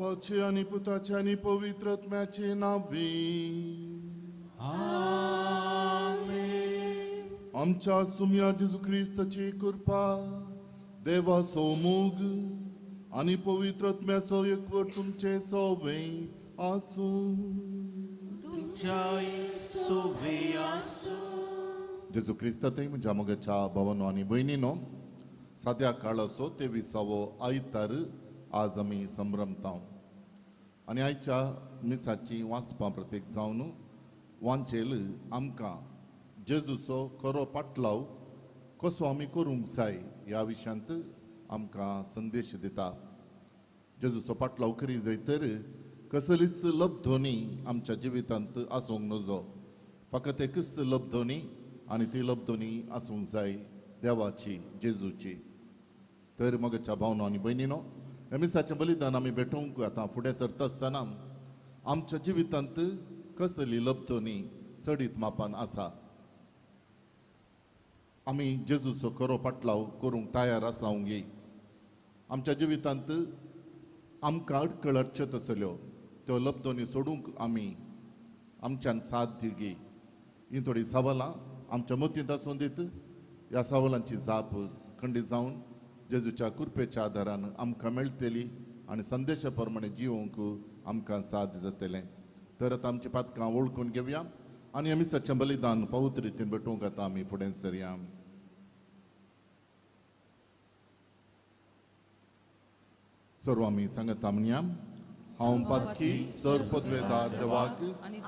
बापाचे आनी पुताचे आनी पवित्र आत्म्याचे नांवे आमेन. आमच्या सुम्या जेजू क्रिस्ताची कृपा, देवाचो मोग आनी पवित्र आत्म्याचो एकवट तुमचे सवे आसूं. तुमच्याय सोवे आसूं. जेजू क्रिस्तांतय म्हज्या मोगाच्या भावानो आनी भयणीनो, साद्या काळाचो 23वो आयतार आज आमी संभ्रमता आनी आयच्या मिसाची वाचपां प्रतीक जावन वांचेल आमकां जेजूचो खरो पाटलाव कसो आमी करूंक जाय ह्या विशयांत आमकां संदेश दिता. जेजूचो पाटलाव करी जाय तर कसलीच लब्धोनी आमच्या जिवितांत आसूंक नजो, फकत एकच लब्धोनी आनी ती लब्धोनी आसूंक जाय देवाची, जेजूची. तर मगच्या भावनो आनी भयणीनो, ह्या मिसाचें बलिदान आमी भेटोवंक आतां फुडें सरता आसतना आमच्या जिवितांत कसली लब्धोनी चडीत मापान आसा, आमी जेजूचो खरो पाटलाव करूंक तयार आसा गे. आमच्या जिवितांत आमकां अडखळ हाडच्यो तसल्यो त्यो लब्धोनी सोडूंक आमी आमच्यान साध्य गे. ही थोडीं सवालां आमच्या मतींत आसून दीत ह्या सवालांची जाप खंडीत जावन जेजूच्या कृपेच्या आदारान आमकां मेळटली आनी संदेशा प्रमाणे जिवोवंक आमकां साध्य जातलें. तर आतां आमची पातकां वळखून घेवया आनी आमी सच्चें बलिदान फावत रितीन भेटोवंक आतां आमी फुडें सरया. सर्व आमी सांगता म्हणया, हांव पातकी सर पदवेदार देवाक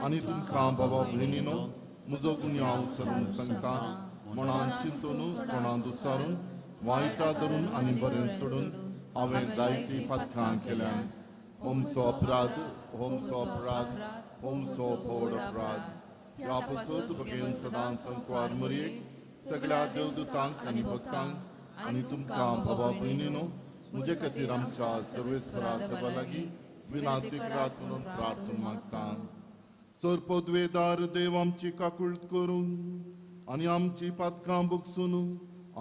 आनी तुमकां बाबा भयणीनो म्हजो गुन्यांव सरून सांगता, मनान चिंतून तोंडान दुसारून वायटा धरून आनी बरें सोडून हांवें जायतीं पातकां केल्यान. होमचो अपराध, होमचो अपराध, होमचो व्हड अपराध. ह्या पासत बगेन सदां संकवार मरयेक सगळ्या देवदूतांक आनी भक्तांक आनी तुमकां बाबा भयणीनो म्हजे खातीर आमच्या सर्वेस्परा देवा लागीं विनातीक रात म्हणून प्रार्थना मागता. सर पदवेदार देव आमची काकूळट करून आनी आमची पातकां भोगसून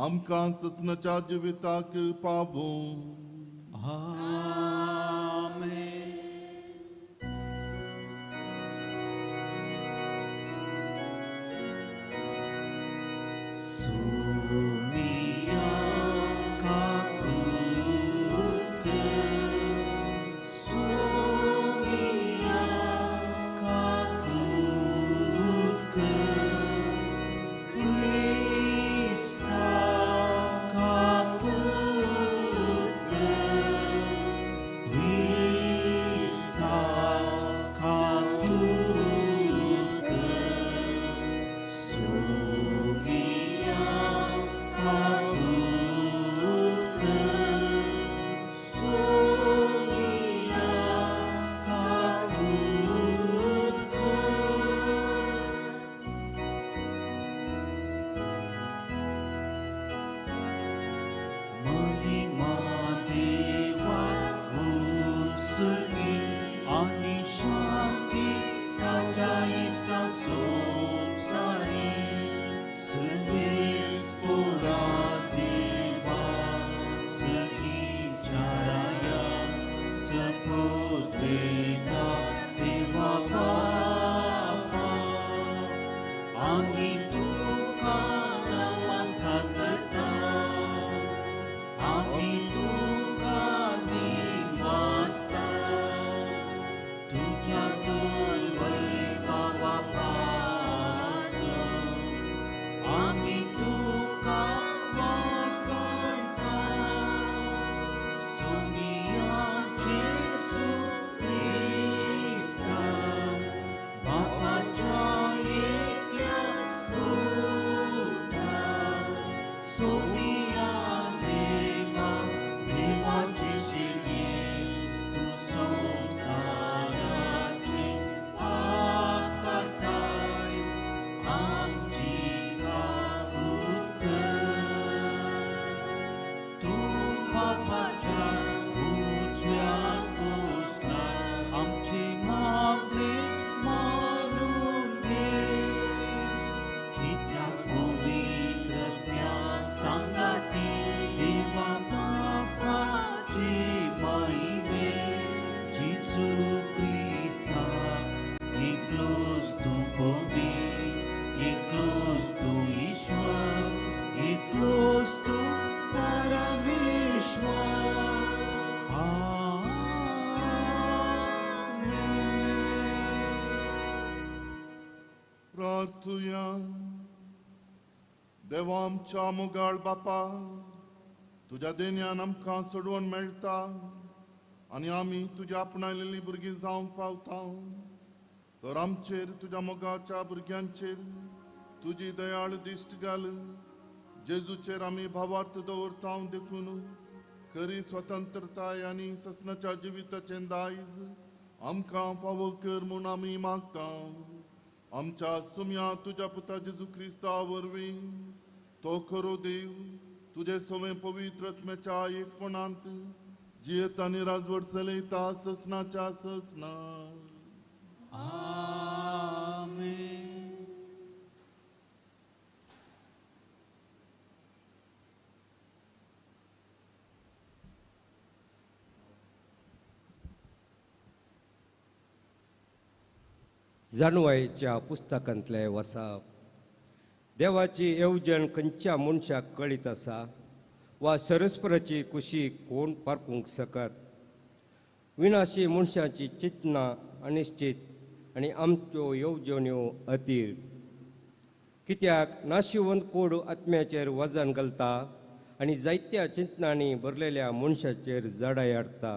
आमकां ससनाच्या जिविताक पावूं. आमेन. सुमिया काकूत कर, सुमिया काकूत कर, क्रिस्ता काकूत कर, प्रार्थुया. देवा आमच्या मोगाळ बापा, तुज्या देण्यान आमकां सोडवण मेळटा आनी आमी तुज्या आपणायलेली भुरगीं जावंक पावता. तर आमचेर तुज्या मोगाच्या भुरग्यांचेर तुजी दयाळ दिश्ट घाल. जेजूचेर आमी भावार्थ दवरता देखून खरी स्वतंत्रताय आनी ससनाच्या जिविताचें दायज आमकां फावो कर म्हूण आमी मागता. आमच्या सुम्या तुज्या पुता जेजू क्रिस्ता वरवीं तो खरो देव तुजे सवें पवित्र आत्म्याच्या एकपणांत जियेत आनी राजवट चलयता ससनाच्या ससना. आमेन. जाणवायेच्या पुस्तकांतले वसाप. देवाची येवजण खंयच्या मनशाक कळीत आसा वा सरस्पराची कुशी कोण पारखूंक शकत? विनाशी मनशाची चिंतनां अनिश्चित आनी आमच्यो येवजण्यो अतीर. कित्याक नाशिवंत कोड आत्म्याचेर वजन घालता आनी जायत्या चिंतनांनी भरलेल्या मनशाचेर जडाय हाडटा.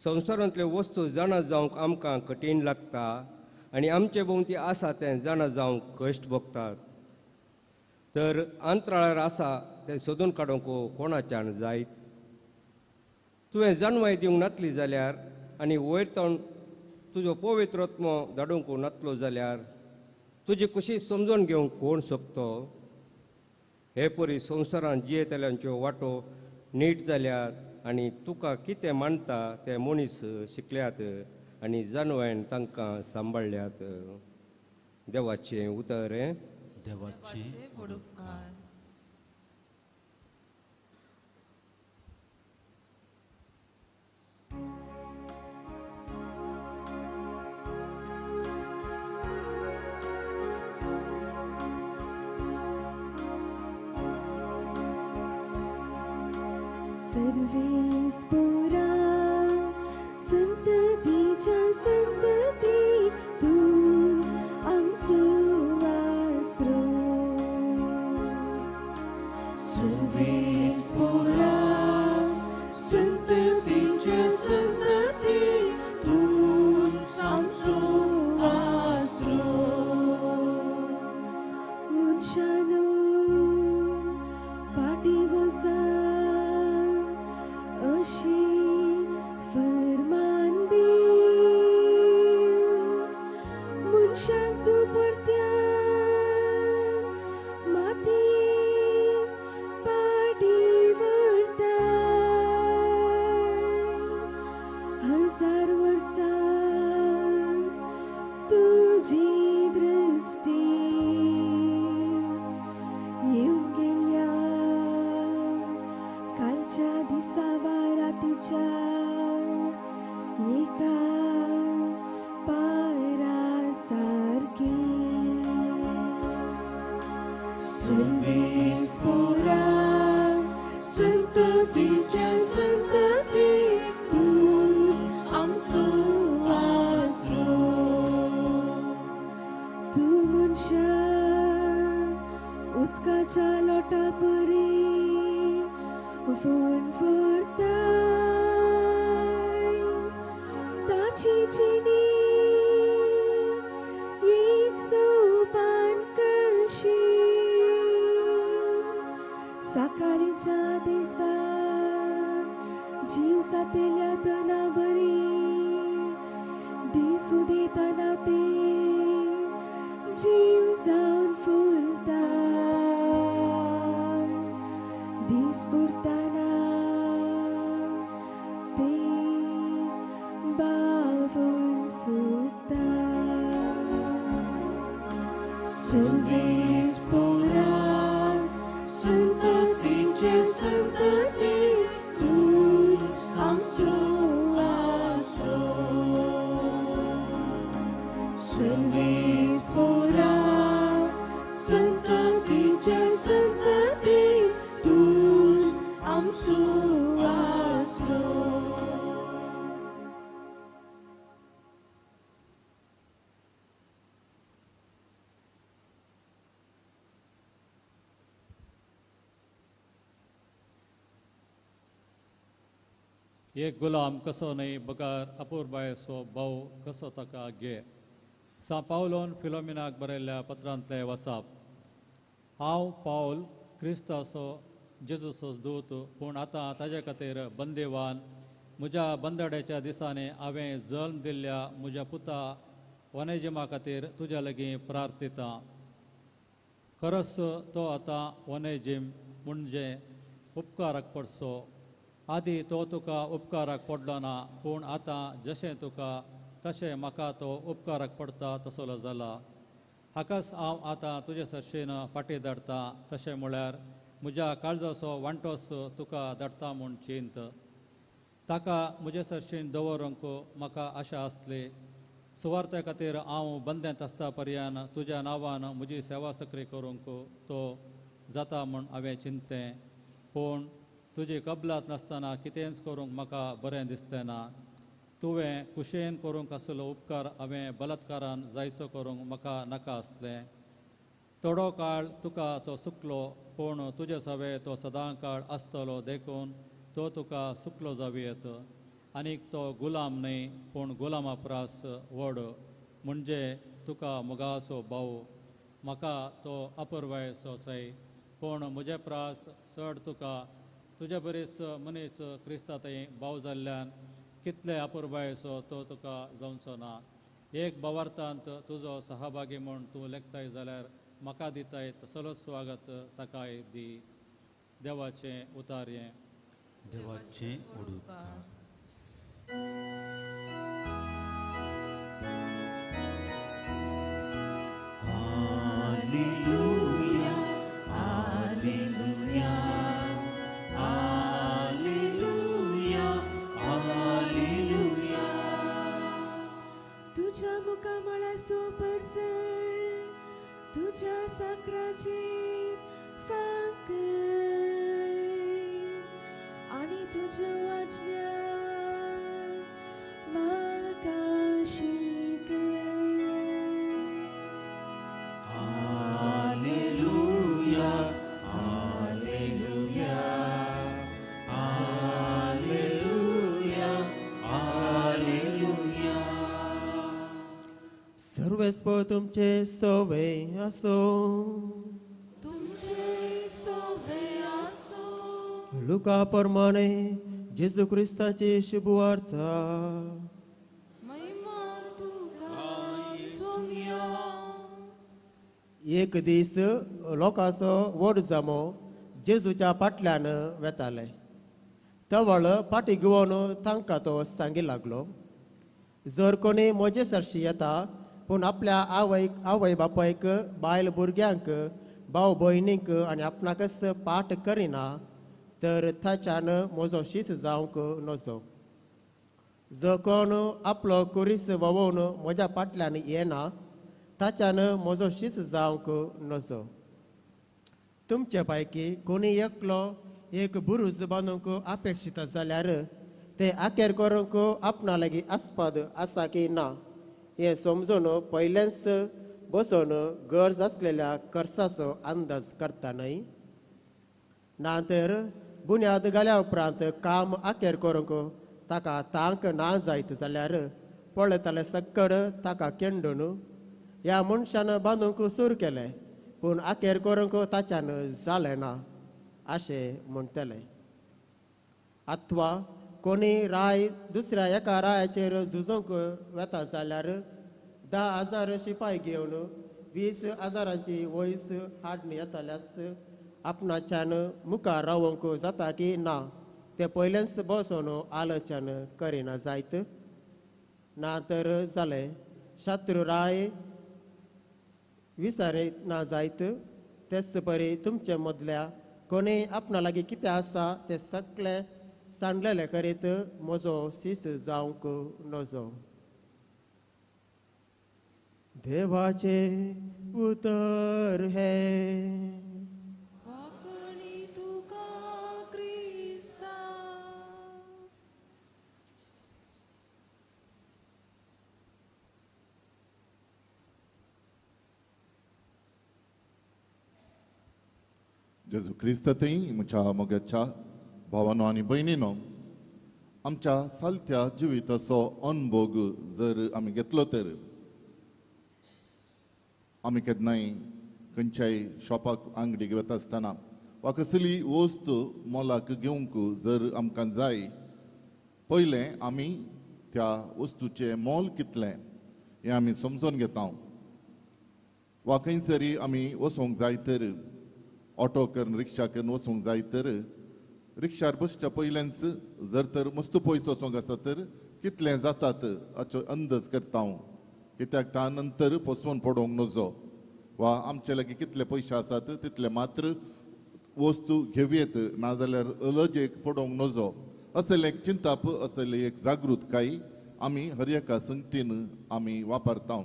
संवसारांतल्यो वस्तू जाणा जावंक आमकां कठीण लागता आनी आमचे भोंवती आसा तें जाणा जावंक कश्ट भोगतात. तर अंतराळार आसा तें सोदून काडूंक कोणाच्यान जायत? तुवें जाणवाय दिवंक नातली जाल्यार आनी वयर तावन तुजो पवित्र आत्मो धाडूंक नातलो जाल्यार तुजी कुशी समजून घेवंक कोण शकतो? हे परी संवसारांत जियेतल्यांच्यो वाटो नीट जाल्यार आनी तुका कितें मानता ते मनीस शिकल्यात आनी जाणवायन तांकां सांबाळ्ळ्यात. देवाचें उतर हें. देवाचें उपकार. सर्वेस पोरा संततीच्या संतती तूच आमचो आसरो. सर्वेस पोरा संततीच्या संतती तूच आमचो आसरो. मनशानो पाटी वचा अशी फरमान दी, मनशाक तूं परत्यान मातयेंत पाटी व्हरताय. 1000 वर्सां तुजी दृश्टी येवंक गेल्या कालच्या दिसा वा रातीच्या एका पारा सारकी. सर्वेस पोरा संततीच्या संतती तूच आमचो आसरो. तूं मनशाक उदकाच्या लोटा परी व्हरून व्हरताय. ताची जिणी एक सोपान कशी सकाळीच्या दिसा जीव सातेल्या तना बरी दिसू दितना ते जीव जावन फुलता. दीस पुरतना ते बावून सुकता. सर्वेस पोरा संततीचे संतती तूच आमचो आसरो. सर्वेस पोरा संततीचे संतती तूच आमचो आसरो. एक गुलाम कसो न्हय बगर अपुरबायेचो भाव कसो ताका घे. सां पावलोन फिलोमिनाक बरयल्ल्या पत्रांतलें वसाप. हांव पावल क्रिस्ताचो जेजूचो दूत, पूण आतां ताजे खातीर बंदेवान. म्हज्या बंदड्याच्या दिसांनी हांवें जल्म दिल्ल्या म्हज्या पुता वनेजिमा खातीर तुज्या लागीं प्रार्थितां. खरस तो आतां वनेजिम म्हणजे उपकाराक पडचो. आदी तो तुका उपकाराक पडलो ना, पूण आतां जशें तुका तशें म्हाका तो उपकाराक पडटा तसलो जाला. हाकाच हांव आतां तुजे सरशीन फाटीं धाडटा, तशें म्हळ्यार म्हज्या काळजाचो वांटोस तुका धाडटा म्हूण चिंत. ताका म्हजे सरशीन दवरूंक म्हाका आशा आसली. सुवार्थे खातीर हांव बंदेंत आसता पर्यान तुज्या नांवान म्हजी सेवा सक्री करूंक तो जाता म्हूण हांवें चिंतलें, पूण तुजी कबलात नासतना कितेंच करूंक म्हाका बरें दिसलें ना. तुवें कुशेन करूंक आसलो उपकार हांवें बलात्कारान जायचो करूंक म्हाका नाका आसलें. थोडो काळ तुका तो सुकलो, पूण तुजे सवे तो सदां काळ आसतलो, देखून तो तुका सुकलो जावं येत. आनीक तो गुलाम न्हय, पूण गुलामा परस व्हड, म्हणजे तुका मोगाचो भाव. म्हाका तो अपुरबायेचो सय, पूण म्हजे परस चड तुका तुजे बरीच मनीस क्रिस्ता थंय भाव जाल्ल्यान कितले अपुरबायेचो तो तुका जावचो ना. एक भावार्थांत तुजो सहभागी म्हूण तूं लेखताय जाल्यार म्हाका दिताय तसलोच स्वागत ताकाय दी. देवाचें उतारयें. देवाचें उडुपकार. Alleluia, alleluia, alleluia, alleluia. तुझ्या मुखामळाचो परजळ तुझ्या साकराचेर फांकय आनी तुज्यो आज्ञा म्हाका शिकय. Alleluia, alleluia, alleluia, alleluia. सर्वेस्पर तुमचे सवे आसो. तुमचे सोवे आसो. लुका प्रमाणे जेजू क्रिस्ताची शुभवार्ता. महिमा तुका सोम्या. एक दीस लोकांचो व्हड जमो जेजूच्या फाटल्यान वेताले. तवळ फाटी घेवन तांकां तो सांगी लागलो, जर कोणी म्हजे सरशी येता पूण आपल्या आवयक आवय बापायक बायल भुरग्यांक भाव भयणीक आनी आपणाकच पाठ करिना तर ताच्यान म्हजो शीस जावंक नजो. जो कोण आपलो कुरीस व्होवोवन म्हज्या फाटल्यान येना ताच्यान म्हजो शीस जावंक नजो. तुमचे पैकी कोणी एकलो एक बुरूज बांदूंक अपेक्षीत जाल्यार ते आखेर करूंक आपणा लागीं आस्पद आसा की ना हें समजून पयलेंच बसून गरज आसलेल्या खर्चाचो अंदाज करता न्हय. ना तर बुन्याद घाल्या उपरांत काम आखेर करूंक ताका तांक ना जायत जाल्यार पळयताले सक्कड ताका केंडून ह्या मनशान बांदूंक सुरू केलें पूण आखेर करूंक ताच्यान जालें ना अशें म्हणटले. अथवा कोणी राय दुसऱ्या एका रायाचेर झुजूंक वेता जाल्यार 10,000 शिपाय घेवन 20,000 वयस हाडणी येताल्यास आपणाच्यान मुखार रावंक जाता की ना ते पयलेंच बसून आलोचन करिना जायत. ना तर जालें शत्रू राय विसारे ना जायत. तेच परी तुमचे मदल्या कोणी आपणा लागीं कितें आसा तें सगळें सांडलेलें करीत म्हजो शीस जावंक नजो. देवाचें उतर हें. वाकणी तुका क्रिस्ता. जेजू क्रिस्त थंय म्हज्या मोगाच्या भावानो आनी भयणीनो, आमच्या सालत्या जिविताचो अनभोग जर आमी घेतलो तर आमी केन्नाय खंयच्याय शॉपाक आंगडीक वता आसतना वा कसली वस्त मोलाक घेवंक जर आमकां जाय, पयलें आमी त्या वस्तूचें मोल कितलें हें आमी समजून घेता. वा खंयसरी आमी वचोंक जाय तर ऑटो करून रिक्षा करून वचूंक जाय तर रिक्षार बसच्या पयल्याच जर तर मस्त पयस वचोंक आसा तर कितलें जातात हाचो अंदाज करता हांव, कित्याक त्या नंतर पोसवून पडोवंक नजो वा आमचे लागीं कितले पयशे आसात तितले मात्र वस्तू घेवयेत, नाजाल्यार लजेक पडोवंक नजो. असलें एक चिंताप, असलें एक जागृतकाय आमी हर एका संगतीन आमी वापरता.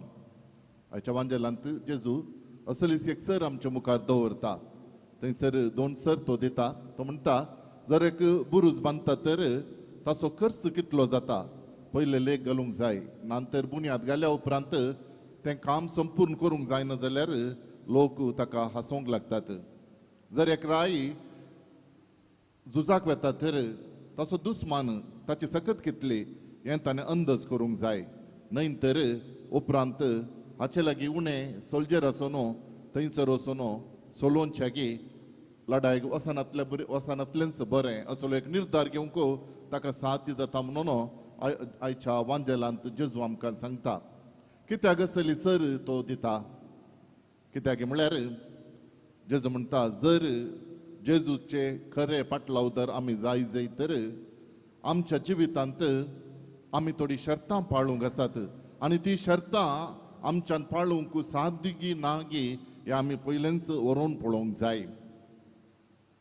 आयच्या वांजेलांत जेजू असलीच एक सर आमच्या मुखार दवरता. थंयसर दोन सर तो दिता. तो म्हणटा जर एक बुरूज बांदता तर ताचो खर्च कितलो जाता, पयले लेख घालूंक जाय, नंतर बुन्याद घाल्या उपरांत तें काम संपूर्ण करूंक जायना जाल्यार लोक ताका हांसोवंक लागतात. जर एक राय झुजाक वता तर ताचो दुस्मान ताची सकत कितली हें ताणें अंदाज करूंक जाय, न्हय तर उपरांत हाचे लागीं उणें सोल्जर आसून थंयसर वचून सोलोवच्या की लडायक वचनातलें बरें, वचनातलेंच बरें असलो एक निर्धार घेवंक ताका साथ जाता म्हणून आयच्या वांजेलांत जेजू आमकां सांगता. कित्याक असली सर तो दिता, कित्याक म्हळ्यार जेजू म्हणटा जर जेजूचे खरे पाटलाव जर आमी जाय जाय तर आमच्या जिवितांत आमी थोडी शर्तां पाळूंक आसात आनी ती शर्तां आमच्यान पाळूंक सादगी ना गी हें आमी पयलेंच वरोवन पळोवंक जाय.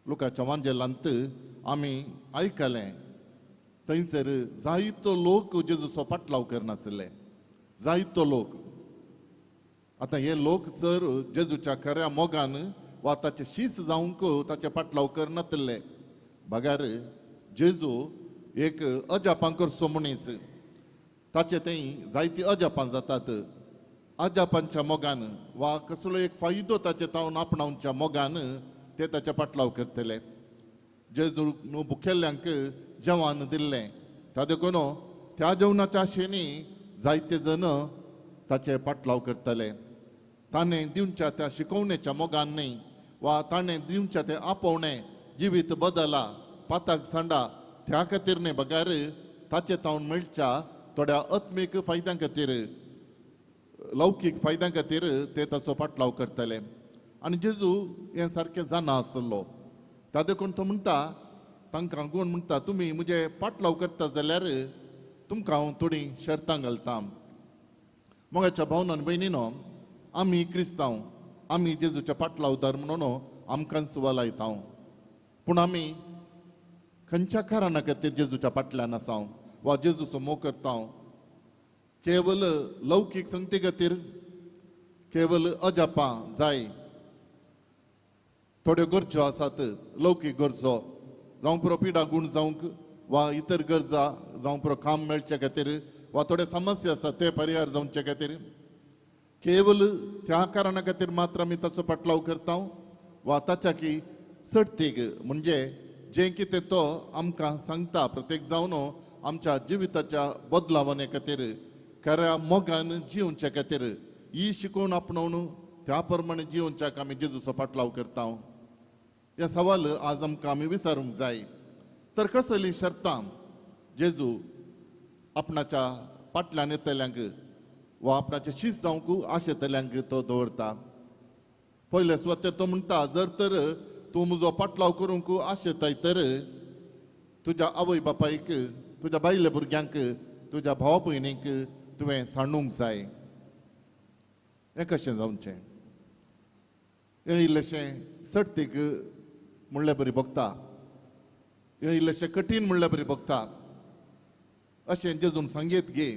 लुकाच्या वांजेलांत आमी आयकलें थंयसर जायतो लोक जेजूचो पाटलाव करनासले, जायतो लोक. आतां हे लोक सर जेजूच्या खऱ्या मोगान वा ताचे शीस जावंक ताचे पाटलाव करनातले, बगार जेजू एक अजापां करचो मनीस, ताचे थंय जायती अजापां जातात. अजापांच्या मोगान वा कसलो एक फायदो ताचे तावन आपणावच्या मोगान ते ताचे पाटलाव करतले. जेजू न्हू भुकेल्ल्यांक जेवण दिल्लें, त्या देखून त्या जेवणाच्या आशेनी जायते जण ताचे पाटलाव करतले. ताणें दिवच्या त्या शिकवणेच्या मोगान न्हय वा ताणें दिवच्या तें आपोवणें जिवीत बदला पाताक सांडा त्या खातीर न्हय, बगार ताचे तावन मेळच्या थोड्या आत्मीक फायद्यां खातीर, लौकीक फायद्यां खातीर ते ताचो पाटलाव करतले. आनी जेजू हें सारकें जाणा आसलो, त्या देखून तो म्हणटा तांकां कोण म्हणटा तुमी म्हजे पाटलाव करता जाल्यार तुमकां हांव थोडीं शर्तां घालता. मोगाच्या भावना आनी भयणीनो, आमी क्रिस्तांव, आमी जेजूच्या पाटलावदार म्हणून आमकांच वलायता, पूण आमी खंयच्या कारणा खातीर जेजूच्या फाटल्यान आसा वा जेजूचो मोग करता? केवल लौकीक संगती खातीर, केवल अजापां जाय, थोड्यो गरजो आसात लौकीक गरजो, जावं पुरो पिडा गूण जावंक वा इतर गरजा जावं पुरो काम मेळचे खातीर वा थोड्यो समस्या आसात ते परिहार जावचे खातीर, केवल त्या कारणा खातीर मात्र आमी ताचो पाटलाव करता वा ताच्या की चडतीक म्हणजे जें कितें तो आमकां सांगता प्रत्येक जावन आमच्या जिविताच्या बदलावणे खातीर, खऱ्या मोगान जिवच्या खातीर ही शिकवण आपणावन त्या प्रमाणे जिवच्याक आमी जेजूचो पाटलाव करता. हे सवाल आज आमकां आमी विचारूंक जाय. तर कसली शर्तां जेजू आपणाच्या पाटल्यान येतल्यांक वा आपणाचे शीस जावंक आशेतल्यांक तो दवरता? पयले सुवातेर तो म्हणटा जर तर तूं म्हजो पाटलाव करूंक आशेताय तर तुज्या आवय बापायक, तुज्या बायले भुरग्यांक, तुज्या भावा भयणीक तुवें सांडूंक जाय. हें कशें जावचें? हें इल्लेशें सट्टीक म्हणल्यार बरी भोगता, हें इल्लेशें कठीण म्हणल्यार बरी भोगता अशें जेजून सांगीत गे.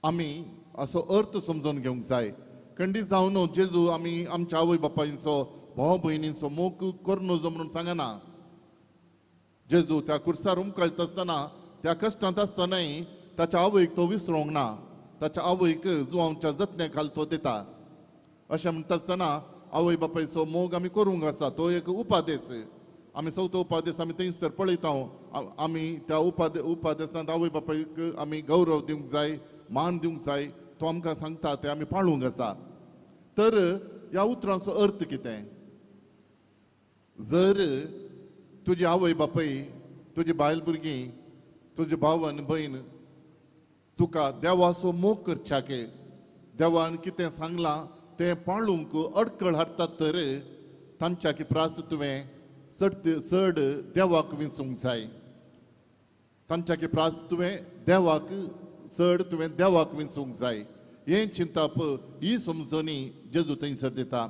आमी असो अर्थ समजून घेवंक जाय. खंडीत जावन जेजू आमी आमच्या आवय बापायचो भाव भयणींचो मोग करूं नजो म्हणून सांगना. जेजू त्या कुर्सार उमकळटा आसतना, त्या कश्टांत आसतनाय ताच्या आवयक तो विसरूंक ना, ताच्या आवयक जुवांच्या जतने खाल तो दिता. अशें म्हणटा आसतना आवय बापायचो मोग आमी करूंक आसा, तो एक उपादेश. आमी चवथो उपादेस आमी थंयसर पळयता. आमी त्या उपादेसांत आवय बापायक आमी गौरव दिवंक जाय, मान दिवंक जाय, तो आमकां सांगता तें आमी पाळूंक आसा. तर ह्या उतरांचो अर्थ कितें? जर तुजी आवय बापाय, तुजी बायल भुरगीं, तुजी भाव आनी भयण तुका देवाचो मोग करच्याक, देवान कितें सांगलां तें पाळूंक अडकळ हाडटात तर तांच्या प्रास तुवें चड चड देवाक विंचूंक जाय. तांच्या प्रास तुवें देवाक चड तुवें देवाक विंचूंक जाय. हें चिंताप, ही समजणी जेजू थंयसर दिता.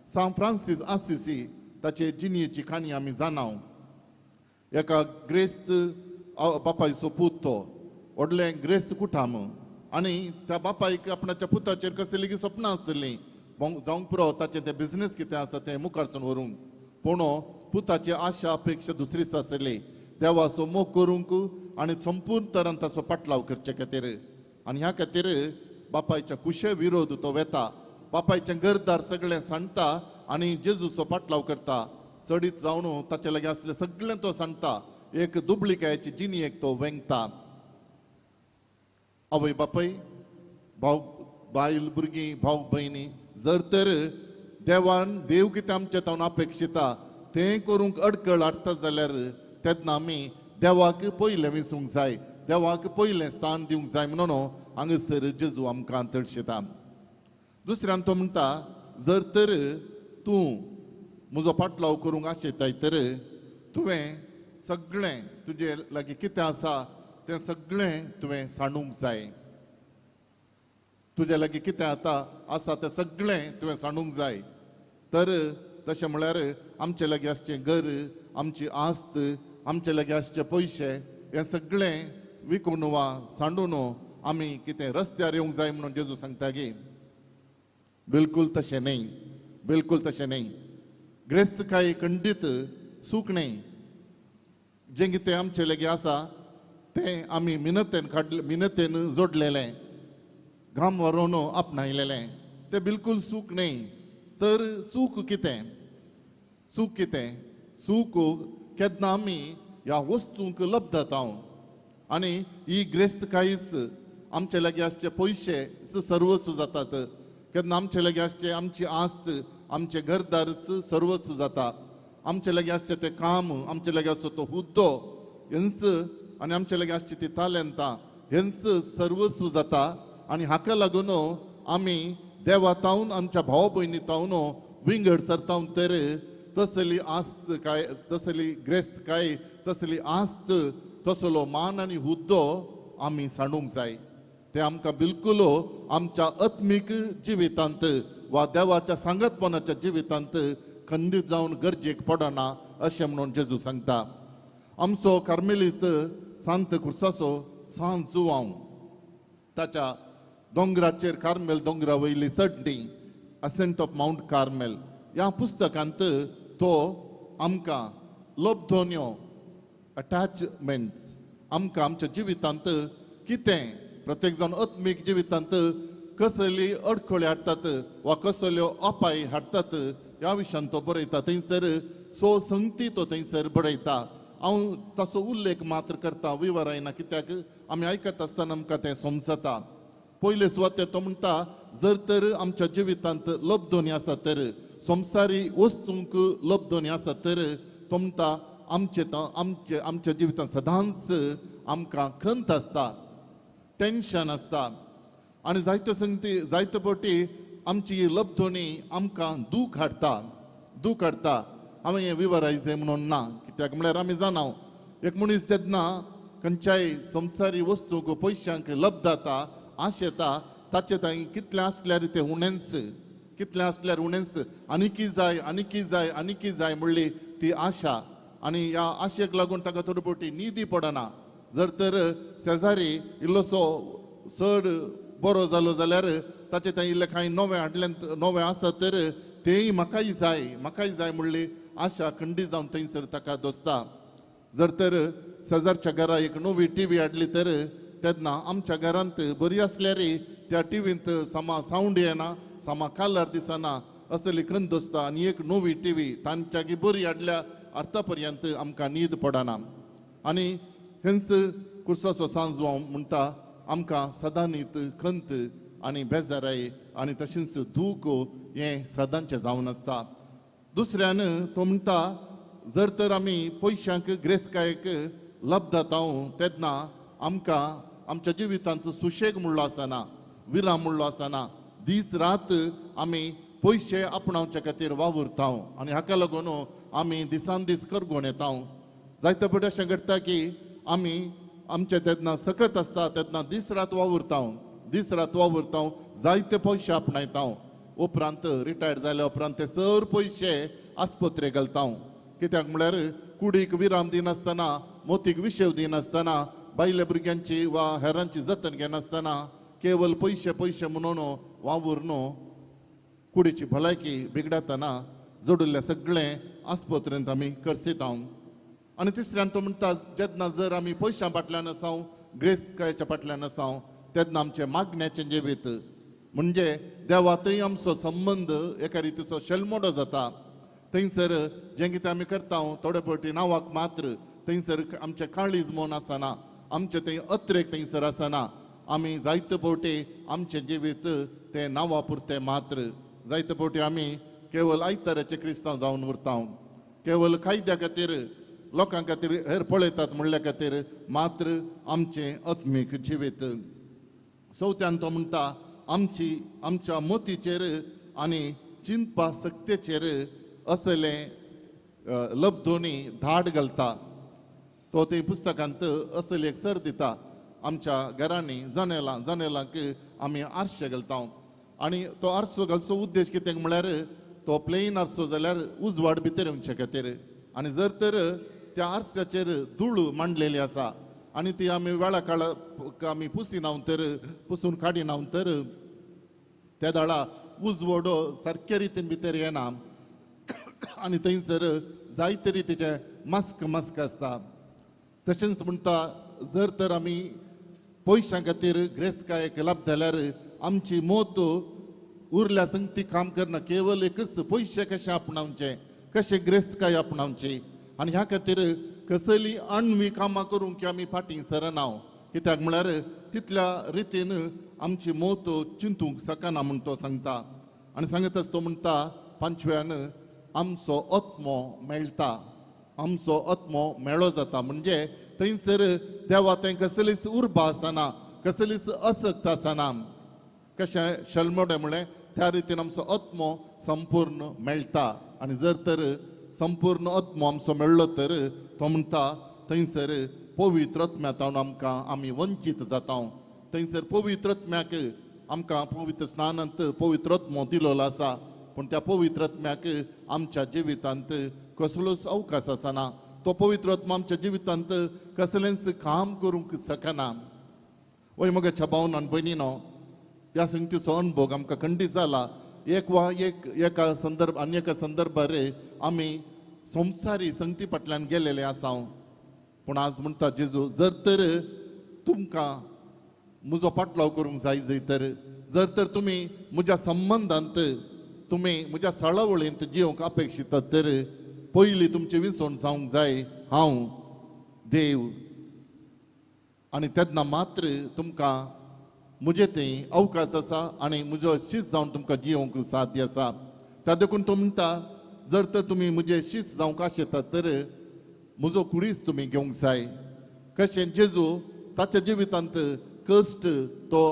सांत फ्रांसीस आसिसी ताचे जिणेची काणी आमी जाणाव. एका ग्रेस्त बापायचो पूत, तो व्हडलें ग्रेस्त कुटाम आनी त्या बापायक आपणाच्या पुताचेर कसली लेगीत सपनां आसलीं जावंक पुरो ताचें तें बिजनेस कितें आसा तें मुखारसून व्हरूंक. पूण पुताची आशा अपेक्षा दुसरीच आसली, देवाचो मोग करूंक आनी संपूर्ण तरान ताचो पाटलाव करचे खातीर. आनी ह्या खातीर बापायच्या कुशे विरोध तो वेता, बापायचें घरदार सगळें सांडटा आनी जेजूचो पाटलाव करता. चडीत जावन ताचे लागीं आसलें सगळें तो सांडटा. एक दुबळिकायेची जिणेक तो वेंगता. आवय बापाय, भाव बायल भुरगीं, भाव भयणी जर तर देवान देव कितें आमच्या तावन अपेक्षिता तें करूंक अडकळ हाडटा जाल्यार तेन्ना आमी देवाक पयलें विंचूंक जाय, देवाक पयलें स्थान दिवंक जाय म्हणून हांगासर जेजू आमकां तळशिता. दुसऱ्यान तो म्हणटा, जर तर तूं म्हजो पाटलाव करूंक आशेताय तर तुवें सगळें तुजे लागीं कितें आसा तें सगळें तुवें सांडूंक जाय. तुज्या लागीं कितें आतां आसा तें सगळें तुवें सांडूंक जाय. तर तशें म्हळ्यार आमचे लागीं आसचें घर, आमची आस्त, आमचे लागीं आसचे पयशे हें सगळें विकून वा सांडून आमी कितें रस्त्यार येवंक जाय म्हणून जेजू सांगता गी? बिलकूल तशें न्हय, बिलकूल तशें न्हय. ग्रेस्तकाय खंडीत सूख न्हय. जें कितें आमचे लागीं आसा तें आमी मिनतेन काडलें, मिनतेन जोडलेलें, घाम व्हरोन आपणायलेलें, तें बिलकूल सूख न्हय. तर सूख कितें? सूख कितें? सूख केन्ना आमी ह्या वस्तूंक लब्धता आनी ही ग्रेस्तकायच आमचे लागीं आसचे पयशे सर्वस्व जातात. केन्ना आमचे लागीं आसचे आमची आस्त, आमचें घरदारच सर्वस्व जाता. आमचे लागीं आसचें तें काम, आमचे लागीं आसचो तो हुद्दो हेंच आनी आमचे लागीं आसची ती तालेंतां हेंच सर्वस्व जाता. आनी हाका लागून आमी देवा तावन, आमच्या भाव भयणी तावन विंगड सरतावन. तर तसली आस्त काय, तसली ग्रेस्त काय, तसली आस्त, तसलो मान आनी हुद्दो आमी सांडूंक जाय. ते आमकां बिलकूल आमच्या आत्मीक जिवितांत वा देवाच्या सांगतपणाच्या जिवितांत खंडीत जावन गरजेक पडना अशें म्हणून जेजू सांगता. आमचो कार्मेलीत सांत खुर्साचो सांत जुवांव ताच्या दोंगराचेर, कार्मेल दोंगरा वयली चडणी, असेंट ऑफ मावंट कार्मेल ह्या पुस्तकांत तो आमकां लब्धोन्यो अटॅचमेंट्स आमकां आमच्या जिवितांत कितें प्रत्येक जाण आत्मीक जिवितांत कसली अडखळी हाडटात वा कसल्यो अपाय हाडटात ह्या विशयान तो बरयता. थंयसर सो संगती तो थंयसर बरयता. हांव ताचो उल्लेख मात्र करता, विवरायना, कित्याक आमी आयकत आसतना आमकां तें समजता. पयले सुवातेर तो म्हणटा, जर तर आमच्या जिवितांत लब्धोनी आसा तर, संवसारी वस्तूंक लब्धोनी आसा तर, तो म्हणटा आमचे आमचे आमच्या जिवितांत सदांच आमकां खंत आसता, टेंशन आसता आनी जायते संगती जायते फावटी आमची लब्धोनी आमकां दूख हाडटा, दूख हाडटा. हांवें हें विवरायचें म्हणून ना, कित्याक म्हळ्यार आमी जाणाव एक मनीस जेन्ना खंयच्याय संवसारी वस्तूंक पयशांक लब्धता आशेता ताचे तांय कितलें आसल्यार तें उणेंच, कितलें आसल्यार उणेंच, आनीकी जाय, आनीकी जाय, आनीकी जाय म्हणली ती आशा. आनी ह्या आशेक लागून ताका थोडे फावटी न्हिदी पडना. जर तर शेजारी इल्लोसो चड बरो जालो जाल्यार ताचे थंय इल्लें कांय नवें हाडलें, नवें आसा तर तेंय म्हाकाय जाय, म्हाकाय जाय म्हणली आशा खंडी जावन थंयसर ताका दोसता. जर तर शेजारच्या घरा एक नवी टी व्ही हाडली तर तेन्ना आमच्या घरांत बरी आसल्यार त्या टिवींत सामा सावंड येना, सामा कालर दिसना, असली खंत दोसता. आनी एक नवी टी व्ही तांच्यागी बरी हाडल्या अर्था पर्यंत आमकां न्हीद पडना. आनी हेंच कुर्साचो सांजवां म्हणटा आमकां सदांनीत खंत आनी बेजाराय आनी तशेंच दूख हें सदांचें जावन आसता. दुसऱ्यान तो म्हणटा जर तर आमी पयशांक ग्रेसकायेक लब्धता तेन्ना आमकां आमच्या जिवितांत सुशेग म्हणलो आसना, विराम म्हणलो आसना. दीस रात आमी पयशे आपणावच्या खातीर वावुरता आनी हाका लागून आमी दिसान दीस करगोन येता. जायते फावटी अशें घडटा की आमी आमचे तेन्ना सकत आसता तेन्ना दीस रात वावुरता, दीस रात वावुरता, जायते पयशे आपणायता. उपरांत रिटायर्ड जाल्या उपरांत ते सर पयशे आस्पत्रे घालता. कित्याक म्हळ्यार कुडीक विराम दिनासतना, मोतीक विशेव दिनासतना, बायले भुरग्यांची वा हेरांची जतन घेनासतना केवल पयशे पयशे म्हणून वावुरून कुडीची भलायकी बिगडतना जोडिल्लें सगळें आस्पत्रेंत आमी करसिता. आनी तिसऱ्यान तो म्हणटा जेन्ना जर आमी पयशां फाटल्यान आसाव, ग्रेसकायेच्या फाटल्यान आसाव, तेन्ना आमचें मागण्याचें जिवीत म्हणजे देवा थंय आमचो संबंद एका रितीचो शेलमोडो जाता. थंयसर जें कितें आमी करता थोडे फावटी नांवाक मात्र, थंयसर आमचें काळीज मन आसना, आमचें थंय अत्रेक थंयसर आसना. आमी जायते फावटी आमचें जिवीत तें नांवा पुरतें मात्र. जायते फावटी आमी केवल आयताराचे क्रिस्तांव जावन उरता, केवल कायद्या खातीर लोकां खातीर हेर पळयतात म्हणल्या खातीर मात्र आमचें आत्मीक जिवीत. चवथ्यान तो म्हणटा आमची आमच्या मतीचेर आनी चिंतपा सक्तेचेर असलें लब्धोनी धाड घालता. तो ते पुस्तकांत असली एक सर दिता. आमच्या घरांनी जनेलां जनेलांक आमी आरशे घालता आनी तो आरसो घालचो उद्देश कितें म्हळ्यार तो प्लेन आरसो जाल्यार उजवाड भितर येवचे खातीर, आनी जर तर त्या आरशाचेर धूळ मांडलेली आसा आनी ती आमी वेळा काळा आमी पुसिना तर पुसून काडिना तर त्या दाळा उजवडो सारके रितीन भितर येना आनी थंयसर जायते रितीचे मास्क मास्क आसता. तशेंच म्हणटा जर तर आमी पयशां खातीर ग्रेसकायेक लाभ जाल्यार आमची मोत उरल्या संगती काम करना, केवल एकच पयशे कशे आपणावचे, कशे ग्रेस्तकाय आपणावची आनी ह्या खातीर कसली अण्वी कामां करूंक की आमी फाटीं सरना. कित्याक म्हळ्यार तितल्या रितीन आमची मोत चिंतूंक शकना म्हूण तो सांगता. आनी सांगतच तो म्हणटा पांचव्यान आमचो आत्मो मेळटा, आमचो आत्मो मेळो जाता. म्हणजे थंयसर देवा थंय कसलीच उर्बा आसना, कसलीच असक्त आसना. कशें शलमोडें म्हळें त्या रितीन आमचो आत्मो संपूर्ण मेळटा. आनी जर तर संपूर्ण आत्मो आमचो मेळ्ळो तर तो म्हणटा थंयसर पवित्र आत्म्या आमकां आमी वंचीत जाता. थंयसर पवित्र आत्म्याक आमकां पवित्र स्नानांत पवित्र आत्मो दिलोलो आसा, पूण त्या पवित्र आत्म्याक आमच्या जिवितांत कसलोच अवकाश आसना. तो पवित्र आत्मो आमच्या जिवितांत कसलेंच काम करूंक शकना. वय म्हज्या भावन आनी भयणीनो, ह्या संगतीचो अनुभव आमकां खंडीत जाला. एक वा एक एका संदर्भ आनी एका संदर्भार आमी संवसारी संगती फाटल्यान गेलेले आसा. पूण आज म्हणटा जेजू जर तर तुमकां म्हजो पाटलाव करूंक जाय जय तर जर तर तुमी म्हज्या संबंदांत तुमी म्हज्या साळावळींत जिवंक अपेक्षितात तर पयलीं तुमचें विसवण जावंक जाय हांव देव, आनी तेन्ना मात्र तुमकां म्हजे थंय अवकाश आसा आनी म्हजो शीस जावन तुमकां जिवंक साध्य आसा. त्या देखून तो म्हणटा जर तर तुमी म्हजे शीस जावंक आशेतात तर म्हजो कुरीस तुमी घेवंक जाय. कशें जेजू ताच्या जिवितांत कश्ट तो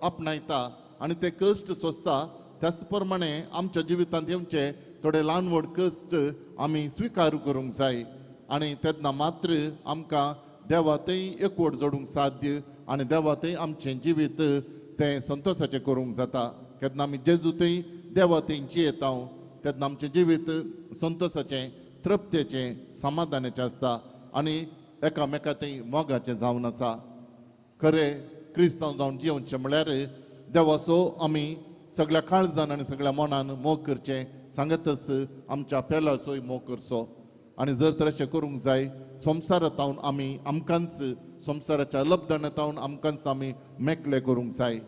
आपणायता आनी ते कश्ट सोंसता, त्याच प्रमाणे आमच्या जिवितांत येवचे थोडे ल्हान व्हड कश्ट आमी स्विकार करूंक जाय आनी तेन्ना मात्र आमकां देवा थंय एकवट जोडूंक साध्य आनी देवा थंय आमचें जिवीत तें संतोशाचें करूंक जाता. केन्ना आमी जेजू थंय देवा थंय जियेता तेन्ना आमचें जिवीत संतोशाचें, तृप्तेचें, समाधानाचें आसता आनी एकामेका थंय मोगाचें जावन आसा. खरें क्रिस्तांव जावन जियोवचें म्हळ्यार देवाचो आमी सगळ्या काळजान आनी सगळ्या मनान मोग करचें, सांगतच आमच्या पेलाचोय मोग करचो. आनी जर तर अशें करूंक जाय संवसारांत आमी आमकांच संवसाराच्या लब्धनांत आमकांच आमी मेकळे करूंक जाय.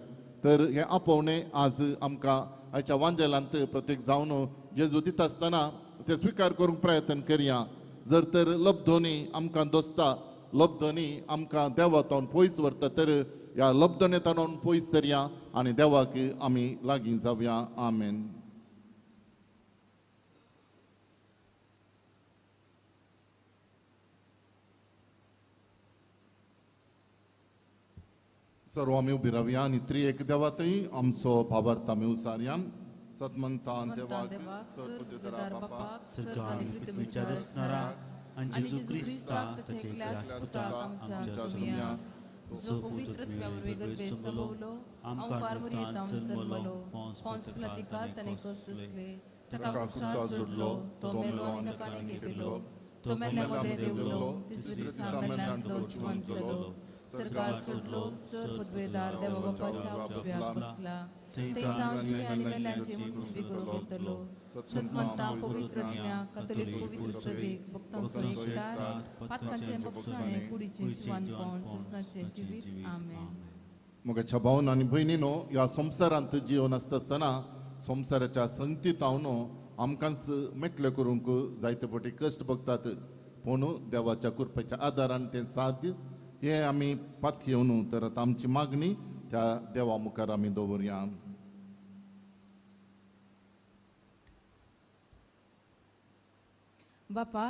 तर हें आपोवणें आज आमकां आयच्या वांजेलांत प्रत्येक जावन जेजू दिता आसतना ते स्विकार करूंक प्रयत्न करया. जर तर लब्धोनी आमकां दोसता, लब्धोनी आमकां देवा तावन पयस व्हरता, तर ह्या लब्धोने तावन पयस सरया आनी देवाक आमी लागीं जावया. आमेन. सर्व आमी उबी रावया आनी त्रिएक देवा थंय आमचो भावार्थ आमी उसारया. सतमनसान देवाक सर्व बापाक सर्ग आनी पृथ्वीच्या रचणाराक आनी जेजू क्रिस्ताक ताच्या एकल्या पुताक आमच्या सोम्या जो पवित्र वेगळे संभवलो आमकार मुरयेतावन जल्मलो पोंस पिलातिका ताणें कस सोंसले ताका कुर्सार जोडलो तो मेलो आनी ताका केलो तो मेल्या मदें देंवलो तिसऱ्या दिसा मेल्ल्यांतलो जिवंत जालो सरकार सोडलो सर पदवेदार देवा बापाच्या उजव्याक बसला थंय तावन जिवे आनी मेल्यांचे मुन्सिफी करूंक येतलो. सतमंता पवित्र आत्म्या कथोलीक पवित्र सभेक भक्तांचो एकदार पातकांचें बक्षाणें कुडीचें जिवानपण ससनाचें जिवीत. आमेन. म्हज्या भावन आनी भयणीनो, ह्या संवसारांत जिवन आसता आसतना संवसाराच्या संगतींत आमकांच मेकळें करूंक जायते फावटी कश्ट भोगतात, पूण देवाच्या कृपेच्या आदारान तें साध्य हें आमी पातयेवन तर आतां आमची मागणी त्या देवा मुखार आमी दवरया. बापा,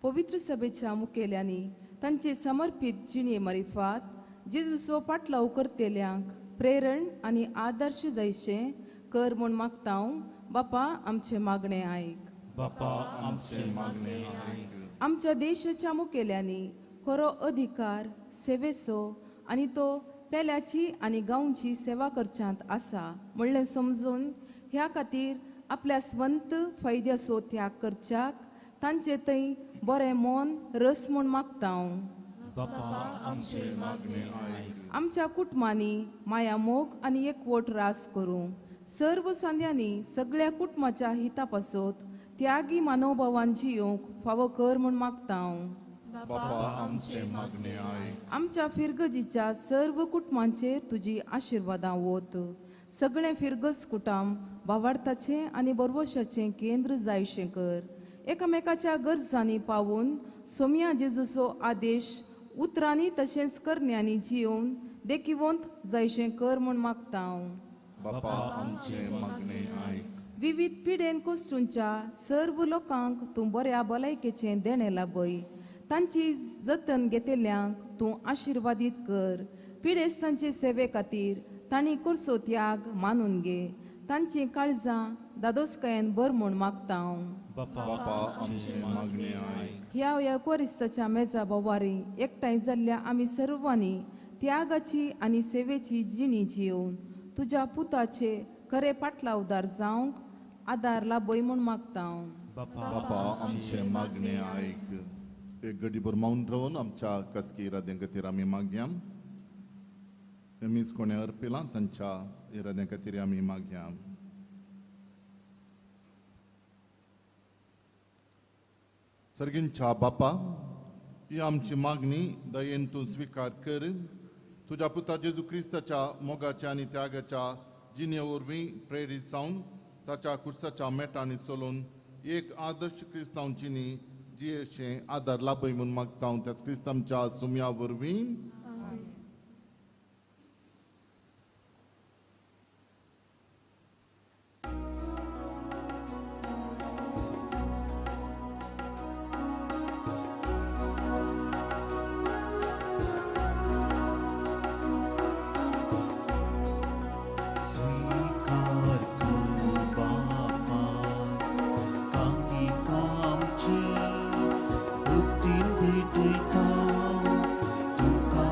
पवित्र सभेच्या मुखेल्यांनी तांचे समर्पीत जिणे मारिफात जेजूचो पाटलाव करतेल्यांक प्रेरण आनी आदर्श जायशें कर म्हूण मागता हांव. बापा, आमचें मागणें आयक. बापा, आमचें मागणें आयक. आमच्या देशाच्या मुखेल्यांनी खरो अधिकार सेवेचो आनी तो पेल्याची आनी गांवची सेवा करच्यांत आसा म्हणलें समजून ह्या खातीर आपल्या स्वंत फायद्याचो त्याग करच्याक तांचे थंय बरें मन रस म्हूण मागता हांव. बापा, आमचें मागणें आयक. आमच्या कुटुंबांनी माया मोग आनी एकवट रास करूं सर्व सांद्यांनी सगळ्या कुटुंबाच्या हिता पासत त्यागी मानवभावान जियोंक फावो कर म्हूण मागता हांव. बापा, आमचें मागणें आयक. आमच्या फिरगजीच्या सर्व कुटुंबांचेर तुजी आशिर्वादां वत. सगळें फिरगज कुटाम भावार्थाचें आनी बरवशाचें केंद्र जायशें कर. एकामेकाच्या गरजांनी पावून सोम्या जेजूचो आदेश उतरांनी तशेंच करण्यांनी जियोवन देखिवंत जायशें कर म्हूण मागता हांव. बापा, आमचें मागणें आयक. विविध पिडेन कोश्टूंच्या सर्व लोकांक तूं बऱ्या भलायकेचें देणें लाभय. तांची जतन घेतल्यांक तूं आशिर्वादीत कर. पिडेस्तांचे सेवे खातीर तांणी करचो त्याग मानून घे. तांचीं काळजां दादोसकायेन भर म्हूण मागता हांव. बापा, आमचें मागणें आयक. ह्या ह्या कोरिस्ताच्या मेजा बोवारी एकठांय जाल्ल्या आमी सर्वांनी त्यागाची आनी सेवेची जिणी जियोवन तुज्या पुताचे खरे पाटलावदार जावंक आदार लाभय म्हूण मागता हांव. बापा, आमचें मागणें आयक. एक गडीभर मौन रावन आमच्या कसकी इराद्यां खातीर आमी मागया. मीस कोणें अर्पिलां तांच्या इराद्यां खातीर आमी मागया. सर्गींच्या बापा, ही आमची मागणी दयेन तूं स्विकार कर. तुज्या पुता जेजू क्रिस्ताच्या मोगाच्या आनी त्यागाच्या जिणे वरवीं प्रेरीत जावन ताच्या कुर्साच्या मेटांनी चलोवन एक आदर्श क्रिस्तांव जिणी जियेचें आदार लाभय म्हूण मागता हांव त्याच क्रिस्तांच्या सुम्या वरवीं. स्वीकार कर बापा, कानिका आमची बुद्धीन भेटयता तुका.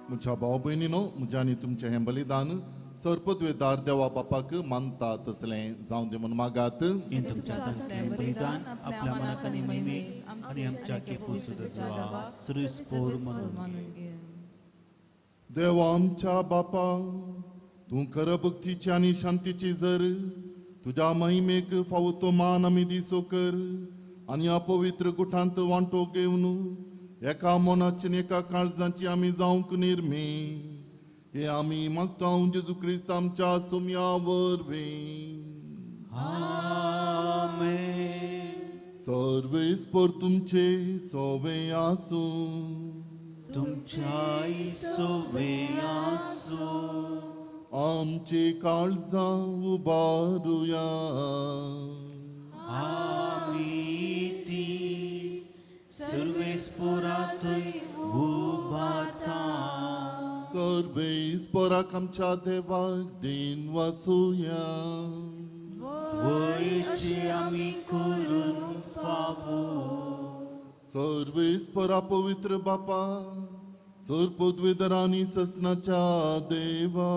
म्हज्या भाव भयणीनो, म्हज्या आनी तुमचें हें बलिदान सर्पद्वेदार देवा बापाक मानता तसलें जावं दी म्हूण मागात. तुमच्या हातांतलें बलिदान आपल्या मनाक आनी महिमेक आनी आमच्या मानून. देवा आमच्या बापा, तूं खर भक्तीची आनी शांतीची जर तुज्या महिमेक फावो तो मान आमी दिसो कर आनी ह्या पवित्र गुठांत वांटो घेवन एका मनाची आनी एका काळजाची आमी जावंक निर्मी हे आमी मागता जेजू क्रिस्त आमच्या सुम्या वरवीं. आमेन. सर्वेस्पर तुमचे सोवे आसूं. तुमच्याय सोवे आसूं. आमची काळजां उबारुया. आमी ती सर्वेस्परांतूय उबारता. सर्वेस्पराक आमच्या देवाक दिन वासुया. वयशी आमी करूंक फावो. सर्वेस्परा पवित्र बापा, सर्पद्वेदर आनी ससनाच्या देवा,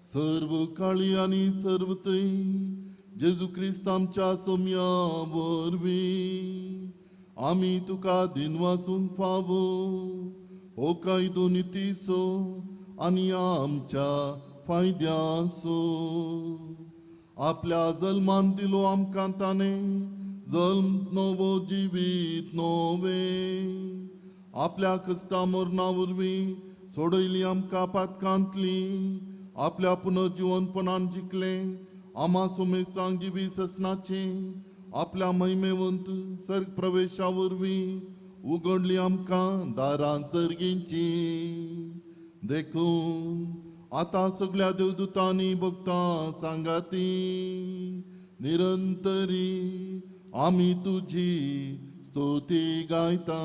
सर्व काळी आनी सर्व थंय जेजू क्रिस्त आमच्या सोम्या वरवीं आमी तुका दिनवासूंक फावो. हो कायदो नितीचो आनी आमच्या फायद्याचो. आपल्या जल्मान दिलो आमकां ताणें जल्म नवो जिवीत नवें. आपल्या कश्टा मरणा वरवीं सोडयली आमकां पातकांतली. आपल्या पुनर्जिवनपणान जिखलें आमा सोमेस्तांक जिवी ससनाचें. आपल्या महिमेवंत सर्ग प्रवेशा वरवीं उगडली आमकां दारां सर्गींची. देखून आतां सगळ्या देवदूतांनी भक्तां सांगाती निरंतरी आमी तुजी स्तुती गायता.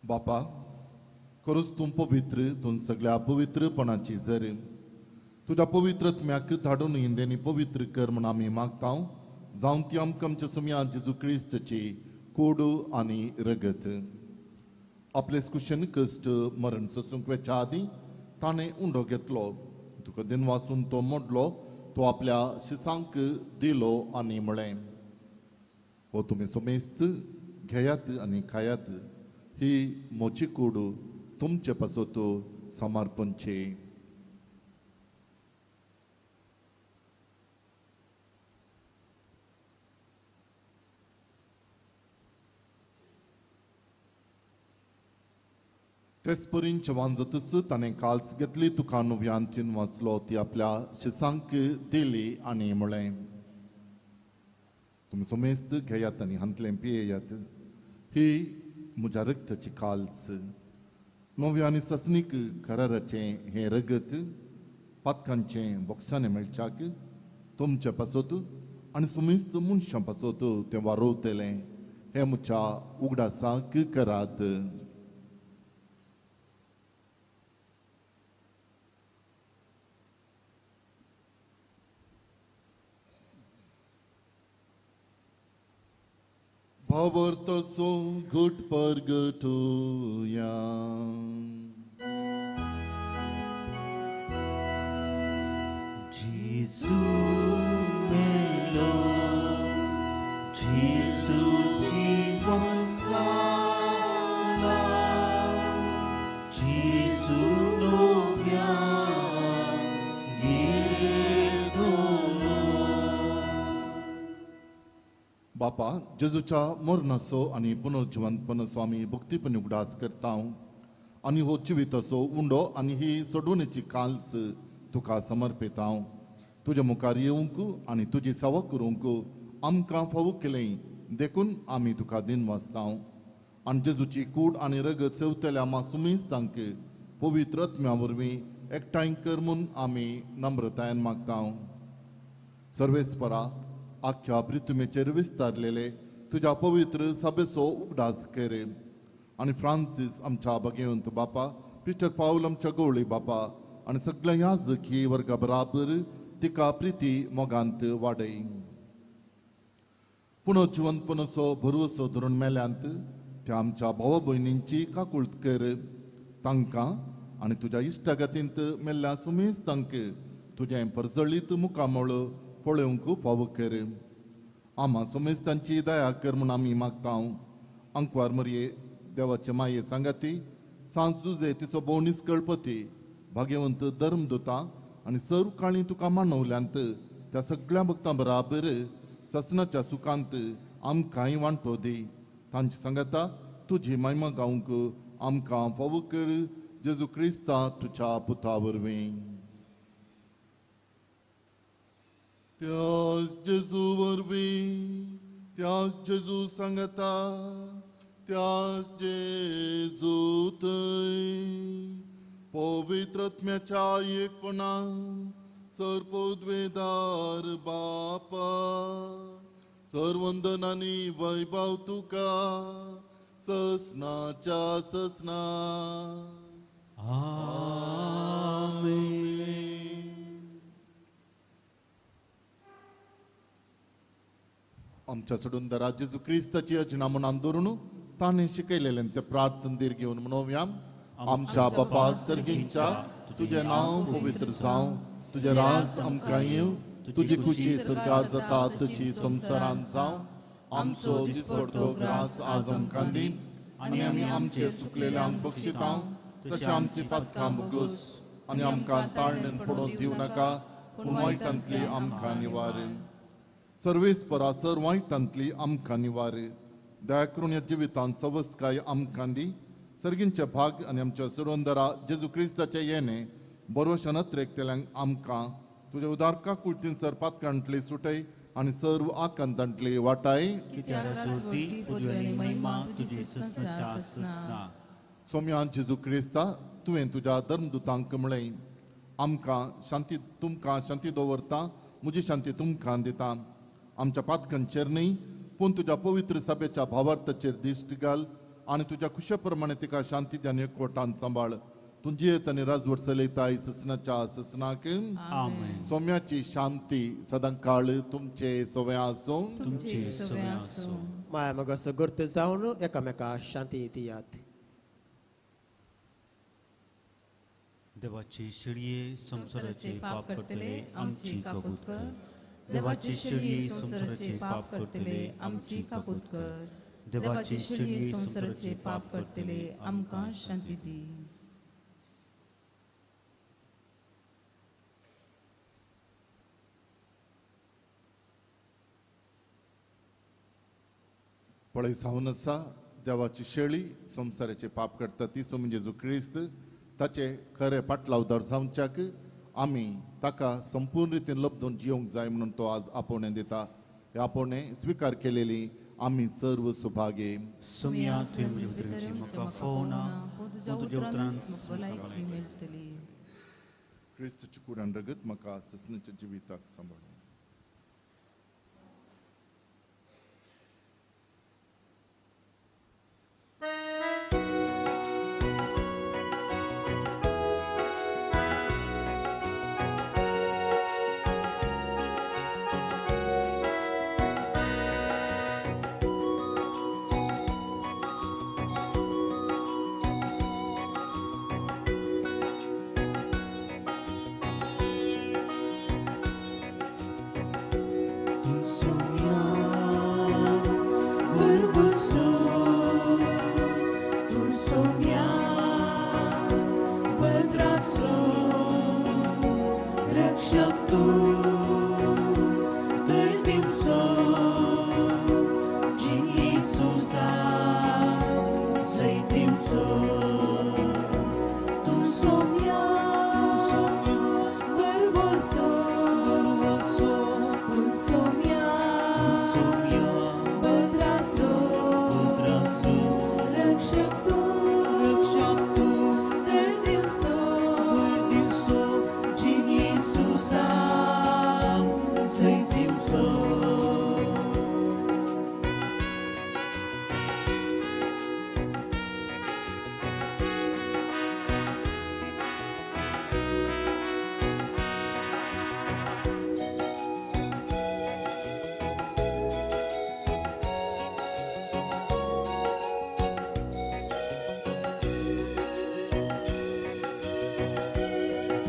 बापा, खरोच तूं पवित्र, तूं सगळ्या पवित्रपणाची जर तुज्या पवित्रत्म्याक धाडून हिंदेनी पवित्र कर म्हूण आमी मागता. जावन ती आमकां आमच्या सुम्या जेजू क्रिस्तची कोड आनी रगत. आपले कुशन कश्ट मरण सोसूंक वेच्या आदीं ताणें उंडो घेतलो, तुका दिनवासून तो मोडलो, तो आपल्या शिसांक दिलो आनी म्हळें, हो तुमी सोमेस्त घेयात आनी खायात, ही म्हजी कूड तुमचे पासत समर्पणची. तेच परीन जेवण जातच ताणें काल्स घेतली, तुका नव्यान तीन वाचलो, ती आपल्या शिसांक दिली आनी म्हळें, तुमी सोमेस्त घेयात आनी हांतलें पियेयात, ही म्हज्या रगताची काल्स. नव्या आनी ससनीक कराराचें हें रगत पातकांचें बोक्सांनी मेळच्याक तुमचे पासत आनी सुमेस्त मनशां पासत तें वारोवतलें. हें म्हज्या उगडासाक करात. भावार्थाचो घट परगटुया. जेजू मेलो, जेजू जिवन जाला, जेजू नो बापा, जेजूच्या मरणाचो आनी पुनर्जिवंतपणाचो आमी भक्तीपणी उगडास करता आनी हो जिविताचो उंडो आनी ही सोडवणेची काल्स तुका समर्पिता. तुज्या मुखार येवंक आनी तुजी सेवा करूंक आमकां फावो केलें देखून आमी तुका दिन वाचता. आनी जेजूची कूड आनी रगत सेवतल्या मासुमेस्तांक पवित्र आत्म्या वरवीं एकठांय कर म्हूण आमी नम्रतायेन मागता. सर्वेस्परा, आख्ख्या पृथ्वीचेर विस्तारलेले तुज्या पवित्र सभेचो उगडास कर आनी फ्रांसीस आमच्या भगेवंत बापा, पिटर पावल आमच्या गवळी बापा आनी सगळ्या याजकी वर्गा बराबर तिका प्रिती मोगांत वाडय. पुनर्जिवंतपणाचो भरवसो धरून मेल्यांत त्या आमच्या भावा भयणींची काकूळत कर. तांकां आनी तुज्या इश्टागतींत मेल्ल्या सुमेस्तांक तुजें परजळीत मुखामळ पळोवंक फावो कर. आमा सुमेस्तांची दया कर म्हूण आमी मागता. अंकवार मरये देवाचे माये सांगाती, सांज जुजे तिचो भोवनीस कळपती, भाग्यवंत धर्मदुता आनी सर्व काळी तुका मानवल्यांत त्या सगळ्या भक्तां बराबर ससनाच्या सुखांत आमकांय वांटो दी. तांची सांगाता तुजी महिमा गावंक आमकां फावो कर, जेजू क्रिस्ता तुज्या पुता वरवीं. त्याच जेजू वरवीं, त्याच जेजू सांगता, त्याच जेजू थंय पवित्र आत्म्याच्या एकपणान सर्वोद्वेदार बापा, सर्वंदन आनी वैभव तुका ससनाच्या ससना. आमेन. आमच्या सोडून जेजू क्रिस्ताची अजना म्हूण धरून ताणें शिकयलेलें तें प्रार्थन दीर घेवन म्हणोवया. आमच्या बापा सर्गींच्या, तुजें नांव पवित्र जावं, तुजें राज आमकां येवं, तुजी खुशी सरकार जाता तशी संवसारांत जावं. आमचो दिसपडतो ग्रास आज आमकां दी आनी आमी आमचे चुकलेल्यांक बक्षिता तशें आमची पातकां भोगोस आनी आमकां ताळणेन पडोवन दिवं नाका, पूण वायटांतली आमकां निवार. सर्वेस्परा सर वायटांतली आमकां निवार. दया करून ह्या जिवितांत सवस्काय आमकां दी. सर्गींचे भाग आनी आमच्या सुरंदरा जेजू क्रिस्ताचे येणे बरोवशान अत्रेकतल्यांक आमकां तुज्या उदार काकुळतीन सर पातकांतली सुटय आनी सर्व आकांतांतली वाटाय. सोम्या जेजू क्रिस्ता, तुवें तुज्या धर्मदुतांक म्हळें, आमकां शांती तुमकां शांती दवरता, म्हजी शांती तुमकां दिता. आमच्या पातकांचेर न्हय पूण तुज्या पवित्र सभेच्या भावार्थाचेर दिश्ट घाल आनी तुज्या खुशे प्रमाणे तिका शांती आनी एकवटान सांबाळ. तूं जियेत आनी राजवट चलयताय ससनाच्या ससनाक. सोम्याची शांती सदां काळ तुमचे सवय आसूं. माया मग सगर्त जावन एकामेका शांती दियात. देवाची शेळये संवसाराचे पाप करतले आमची काकूत कर. देवाची शेळये संवसाराचे पाप करतले आमची काकूत कर. देवाची शेळये संवसाराचे पाप करतले आमकां शांती दी. पळय जावन आसा देवाची शेळी संवसाराचे पाप करता ती सोम जेजू क्रिस्त ताचे खरे पाटलावदार जावच्याक आमी ताका संपूर्ण रितीन लब्धून जिवंक जाय म्हणून तो आज आपोवणें दिता. हे आपोवणें स्विकार केलेली आमी सर्व सुभागे. सोम्या तुवें म्हज्या भितरची म्हाका फोवना, पूण तुज्या उतरान भलायकी मेळटली. क्रिस्ताची कूड आनी रगत म्हाका ससनाच्या जिविताक सांबाळूं. रक्षक तूं तर दिवसो.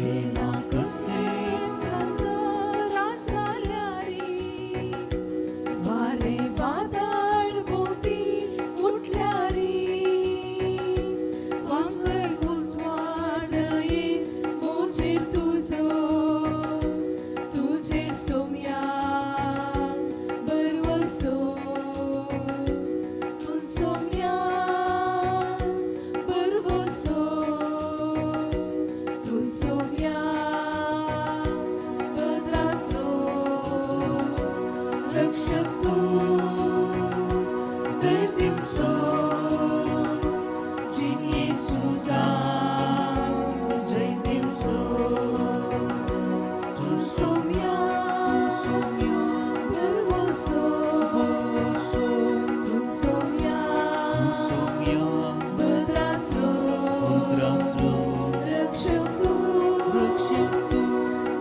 देवा कसले संकरा जाल्यारी वारे वादळ भोवती उठल्यारी वास्कय उजवाड ये म्हजेर तुजो तुजे सोम्या बरवसो तूं सोम्या बरवसो तूं सोम्या बद्रासरो रक्षक तूं दर्दिमसो जिनये सुजा जय दिवसो तूं सोम्या बरवसो तूं सोम्या बद्रासरो रक्षक तूं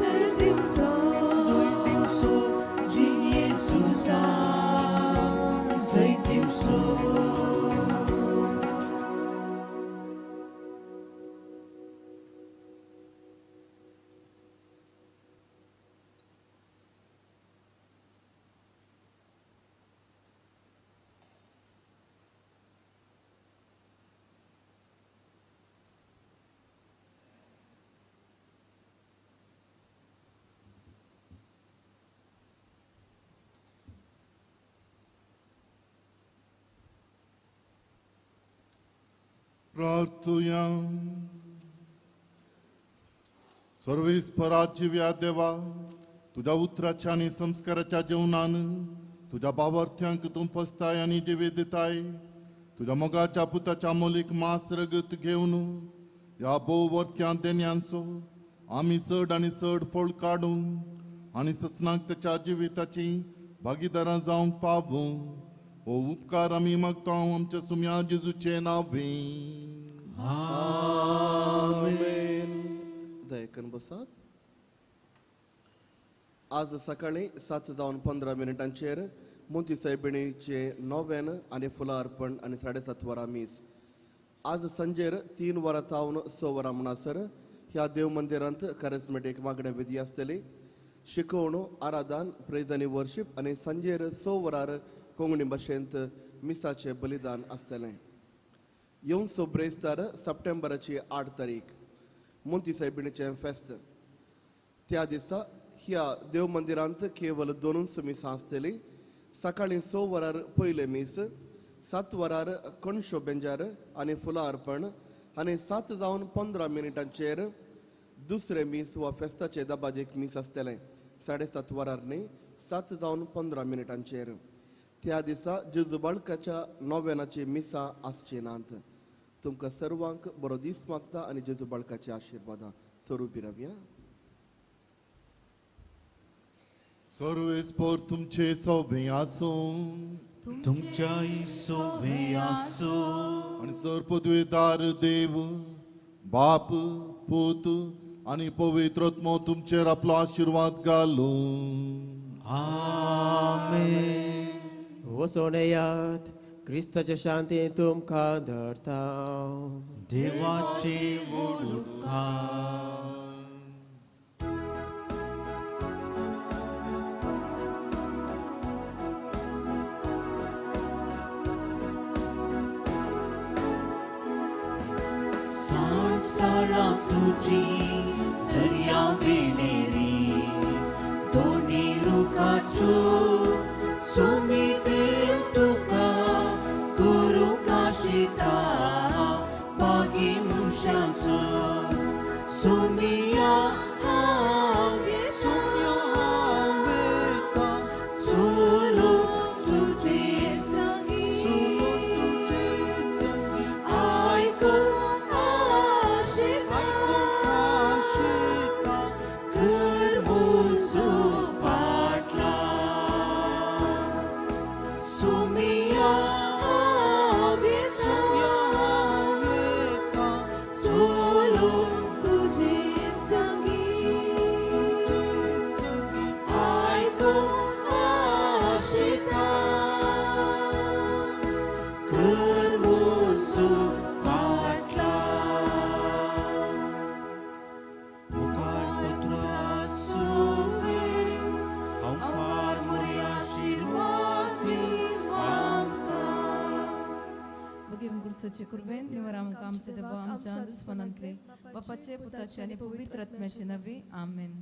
दर्दिमसो जिनये सुजा जय दिवसो. प्रार्थुया. सर्वेस्पराजिव्या देवा, तुज्या उतराच्या आनी संस्काराच्या जेवणान तुज्या बावार्थ्यांक तूं पसताय आनी जिवे दिताय. तुज्या मोगाच्या पुताच्या मोलीक मास रगत घेवन ह्या भोववर्त्यां देण्यांचो आमी चड आनी चड फळ काडूं आनी ससनाक ताच्या जिविताची भागीदारां जावंक पावूं. हो उपकार आमी मागता आमच्या सुम्या जेजूचे नांवे. आमेन. दयकन बसात. आज सकाळी 7:15 मोती सायबिणीचे नोवेन आनी फुलां अर्पण आनी 7:30 वरां मीस. आज सांजेर 3 वरां तावन 6 वरां म्हणसर ह्या देव मंदिरांत कॅरिस्मेटीक मागण्या विधी आसतली. शिकवण, आराधन, प्रेज आनी वर्शीप आनी सांजेर 6 वरार कोंकणी भाशेंत मिसाचें बलिदान आसतलें. येवचो ब्रेस्तार सप्टेंबराची 8 तारीख मोती सायबिणीचें फेस्त. त्या दिसा ह्या देव मंदिरांत केवल 2 मिसां आसतली. सकाळीं 6 वरार पयलें मीस, 7 वरार कणशो बेंजार आनी फुलां अर्पण आनी 7:15 दुसरें मीस वा फेस्ताचे दबाजेक मीस आसतलें. 7:30 वरार न्ही, 7:15. त्या दिसा जेजू बाळकाच्या नोवेनाची मिसां आसची नात. तुमकां सर्वांक बरो दीस मागता आनी जेजू बाळकाचे आशिर्वादां स्वरुपी रावया. सर्वेस्पर तुमचे सोवे आसूं, तुमच्याय सोवे आसूं. आनी सर पदवेदार देव बाप पूत आनी पवित्र आत्मो तुमचेर आपलो आशिर्वाद घालूं. आमेन. वसोन येयात, क्रिस्ताच्या शांती तुमकां धरता. देवाचे उपकार. सांसाळा तुजी दर्या वेळेरी दोनी रुखाचो सुमी देव तुका करूं काशिता पागी मनशाचो सुमिया हांव येता सोलो तुजे संगी आयकूं आशिता कर म्हजो पाटला सुमिया हांव येता सोलो तुजे संगी आयकूं आशिता कर म्हजो पाटला. मुखार जेजूचे कृपेन निवर आमकां आमच्या देवा आमच्या दुस्मनांतले बापाचे पुताचे आनी पवित्र आत्म्याचे नांवे आमेन.